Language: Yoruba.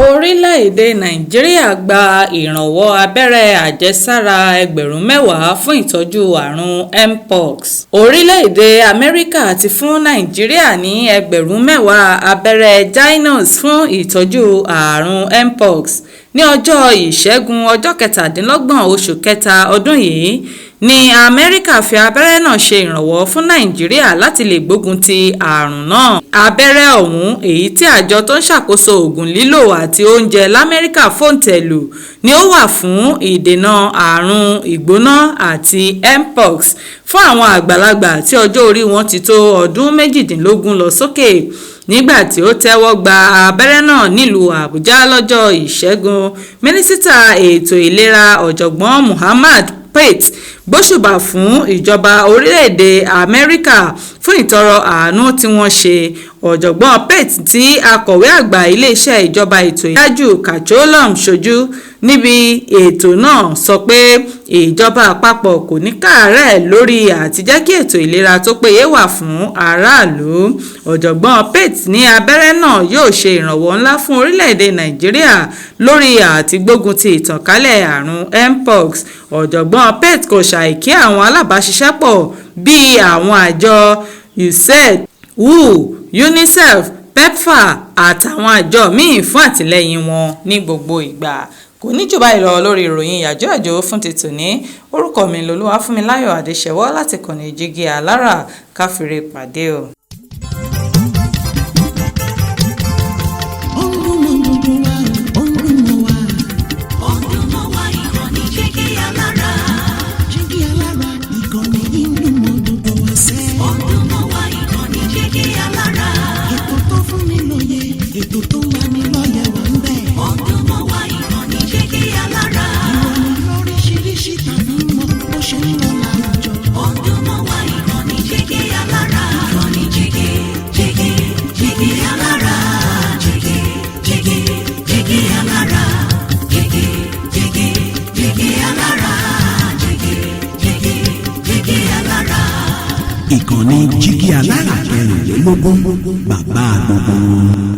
Orílẹ̀-èdè Nàìjíríà gba ìrànwọ́ abẹ́rẹ́ àjẹsára 10,000 fún ìtọ́jú àrùn mpox. Orílẹ̀-èdè Amẹ́ríkà ti fún Nàìjíríà ní 10,000 abẹ́rẹ́ Jynneos fún ìtọ́jú àrùn mpox. Ní ọjọ́ Ìṣẹ́gun, ọjọ́ 27 oṣù kẹta ọdún yìí ní Amẹ́ríkà fi abẹ́rẹ́ náà ṣe ìrànwọ́ fún Nàìjíríà láti lè gbógun ti àrùn náà. Abẹ́rẹ́ ọ̀hún, èyí tí àjọ tó ń ṣàkóso oògùn lílò àti oúnjẹ lamẹ́ríkà fòǹtẹ̀ lù, ni ó wà fún ìdènà àrùn ìgbóná àti mpox fún àwọn àgbàlagbà tí ọjọ́ orí wọn ti tó ọdún 18 lọ sókè. Nígbà tí ó tẹ́wọ́ gba abẹ́rẹ́ náà nílùú Àbújá lọ́jọ́ Ìṣẹ́gun, Mínísítà ètò ìlera, Ọ̀jọ̀gbọ́n Muhammad Pate, gbóṣùbà fún ìjọba orílẹ̀-èdè Amẹ́ríkà fún ìtọrẹ àánú tí wọ́n ṣe. Ọ̀jọ̀gbọ́n Pate, tí akọ̀wé àgbà iléeṣẹ́ ìjọba ètò Tájù Kachollom ṣojú níbi ètò náà, sọ pé ìjọba àpapọ̀ kò ní káàárẹ̀ lórí àtijẹ́kí ètò ìlera tó péye wà fún aráàlú. Ọ̀jọ̀gbọ́n Pate ní abẹ́rẹ́ náà yóò ṣe ìrànwọ́ ńlá fún orílẹ̀-èdè Nàìjíríà lórí àtigbógun ti ìtànkálẹ̀ àrùn mpox. Ọ̀jọ̀gbọ́n Pate kò ṣàì kí àwọn alábàáṣiṣẹ́pọ̀ bíi àwọn àjọ USAID, WHO, UNICEF, PEPFAR àtàwọn àjọ míín fún àtìlẹ́yìn wọn ní gbogbo ìgbà. Kò ní jù báyìí lọ lórí ìròyìn yàjóyàjó fún ti tòní. Orúkọ mi lolúwàfúnmiláyọ̀ Adéṣẹwọ́ láti kànnì Jígí Alára. Káfíńrè pàdé o. Ó ń dún mọ́ gbogbo wa, ó ń dún mọ́ wa. Ó ń dún mọ́ wa, ìkànnì Jígí Alára. Jígí Alára, ìkànnì yìí ń dún mọ́ gbogbo wa sẹ́. Ó ń dún mọ́ wa, ìkànnì Jígí Alára. Ètò tó fún ni lóye, ètò tó ń lani lọ́yẹ̀ wà ń bẹ̀. Ó ń dún mọ́ wa, ìkànnì Jígí Alára. Ìròyìn lóríṣiríṣi tàbí mọ́ bó ṣe ń lọ láwùjọ. Ó ń dún mọ́ wa, ìkànnì Jígí Alára. Ìkànnì Jígí, Jígí, Jígí Alára. Jígí, Jígí, Jígí Alára. Jígí, Jígí, Jígí Alára. Jígí, Jígí, Jígí Alára. Ìkànnì Jígí Alára 24, bàbá gbogbo wọn.